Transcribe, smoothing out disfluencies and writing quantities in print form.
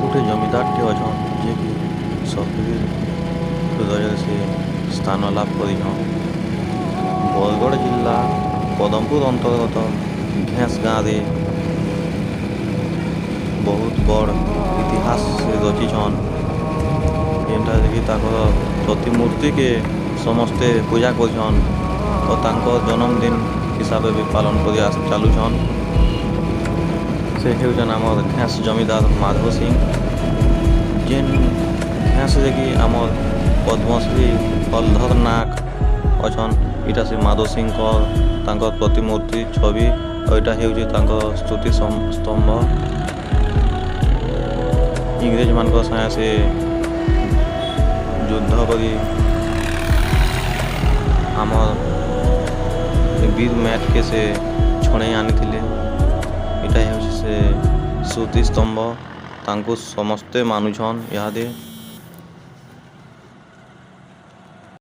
ଗୋଟେ ଜମିଦାରଟେ ଅଛନ୍, ଯିଏକି ସଭିର ହୃଦୟରେ ସେ ସ୍ଥାନ ଲାଭ କରିଛନ୍। ବରଗଡ଼ ଜିଲ୍ଲା ପଦମପୁର ଅନ୍ତର୍ଗତ ଘେଁସ ଗାଁରେ ବହୁତ ବଡ଼ ଇତିହାସ ସେ ରଚିଛନ୍, ଯେନ୍ଟାରେ କି ତାଙ୍କର ପ୍ରତିମୂର୍ତ୍ତିକେ ସମସ୍ତେ ପୂଜା କରୁଛନ୍ ଓ ତାଙ୍କ ଜନ୍ମଦିନ ହିସାବରେ ବି ପାଳନ କରି ଚାଲୁଛନ୍। ସେ ହେଉଛନ୍ ଆମର ଘେଁସ ଜମିଦାର ମାଧବ ସିଂ, ଯେନ୍ ଘେଁସରେ କି ଆମର୍ ପଦ୍ମଶ୍ରୀ ହଳଧର ନାଗ ଅଛନ୍। ଇଟା ସେ ମାଧବ ସିଂଙ୍କର ତାଙ୍କର ପ୍ରତିମୂର୍ତ୍ତି ଛବି ଆଉ ଏଇଟା ହେଉଛି ତାଙ୍କ ସ୍ତୁତି ସ୍ତମ୍ଭ। ଇଂରେଜ ମାନଙ୍କ ସାଙ୍ଗେ ସେ ଯୁଦ୍ଧ କରି ଆମର୍ ବୀର ମ୍ୟାଟକେ ସେ ଛଣେଇ ଆଣିଥିଲେ। ଏଇଟା ହେଉଛି ସେ ସ୍ମୃତି ସ୍ତମ୍ଭ। ତାଙ୍କୁ ସମସ୍ତେ ମାନୁଛନ୍ ଇହାଦେ।